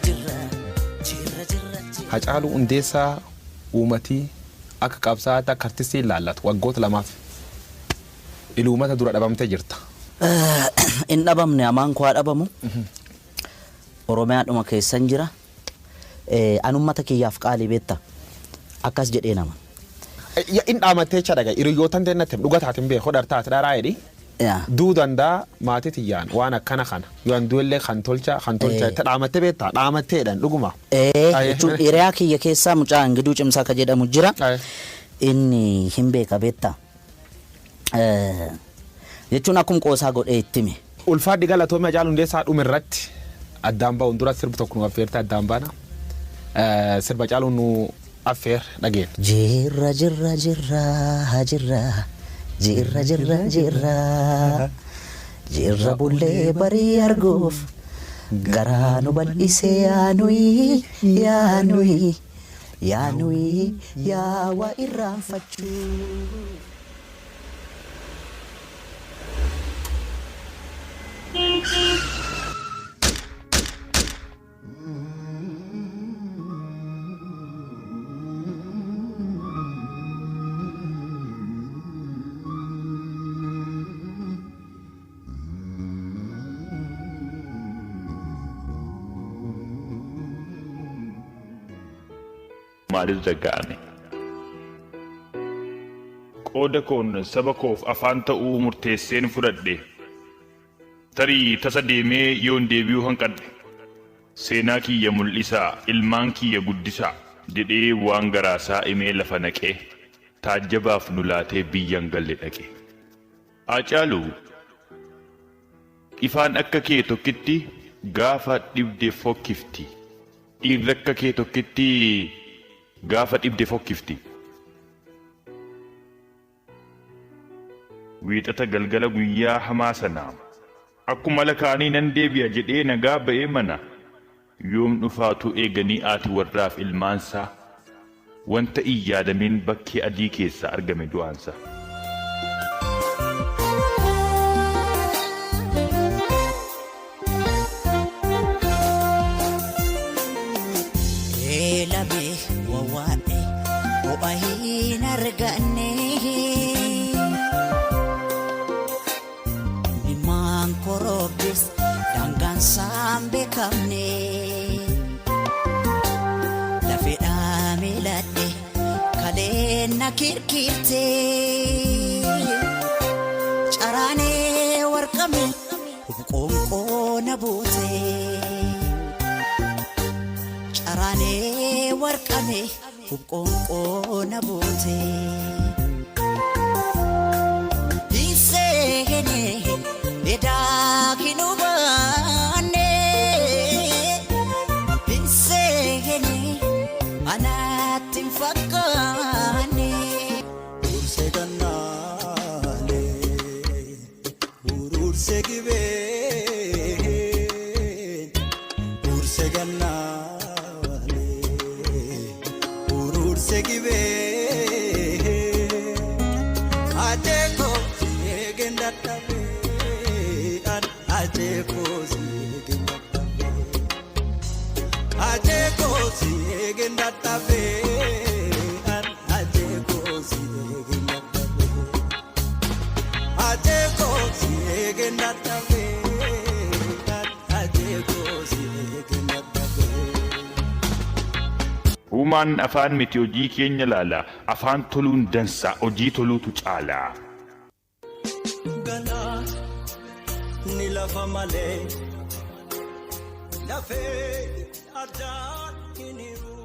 jirra jirra jirra jirra. Hacaaluu Hundeessaa uumatii akka qabsaa'aatti akka artistii ilaallatu waggoota lamaaf iluumata dura dhabamtee jirta. In dhabamne, amaan koo haa dhabamu. Oromiyaadhuma keessan jira. An ummata kiyyaaf qaalii beekta. Akkas jedhee nama. In dhaamattee jecha dhaga hiriyyootan teennatti dhuga taatin beeku hodhar taate dharaa jedhi. Duu danda'a maatii tiyyaan waan akkana kana yoon du'ellee kan tolcha kan tolcha itti dhaamattee beektaa dhaamatteedhaan dhuguma. Jechuun hiriyaa kiyya keessaa mucaa Ingiduu Cimsaa ka jedhamu jira. Inni hin beeka beektaa. Jechuun akkum qoosaa godhee itti hime. Ulfaadhi galatoomii Hacaaluu Hundeessaa dhuma irratti addaan ba'uun dura sirbi tokko nu affeerte addaan baana. Sirba Hacaaluu nu affeer dhageenya. Jirra jirra jirra jirra jirra jirra jirra jirra bullee barii arguuf garaa nu bal'isee yaa nuyi yaa nuyi yaa nuyi yaa waa irraanfachuu. Maalirra ga'ame? Qooda koon saba koof afaan ta'uu murteesseen fudhadhe. Tarii tasa deemee yoon deebi'uu hanqadhe. Seenaa kiyya mul'isaa, ilmaan kiyya guddisaa jedhee waan garaasaa imee lafa naqee taajjabaaf nu laatee biyyan galle dhaqe. Haacaaluu ifaan akka kee tokkitti gaafa dhibde fokkifti. Dhiirri akka kee tokkitti gaafa dhibde fokkifti. Wiixata galgala guyyaa hamaa sanaa akkuma lakaanii nan deebi'a jedhee nagaa ba'ee mana yoom dhufaatu eeganii haati warraaf ilmaansaa wanta hin yaadamin bakkee adii keessaa argame du'aansa. Eelame wawwaadhe ho'a hin arganne. Ilmaan korobbis daangaan isaan beekamne. Lafeedhaa miiladhe kaleen na kirkirte. Caraanee warqame qoonqoo na buute. Caraanee warqame qoonqoo na buute. Hinseene edaa hin hubanne. Hinseene anatti hin fakkaanne. Urursee gannaalee, urursee gibee, urursee gannaalee, urursee gibee. Ajeeko si eegeen dadhabee, ajeeko si eegeen dadhabee. Ajeeko si eegeen dadhabee, ajeeko si eegeen dadhabee. Ajeeko si eegeen dadhabee, ajeeko si eegeen dadhabee. Uumaan afaan miti hojii keenya laala. Afaan toluun dansa hojii toluutu caala. Galaa ni lafa malee lafee addaan hin hiru.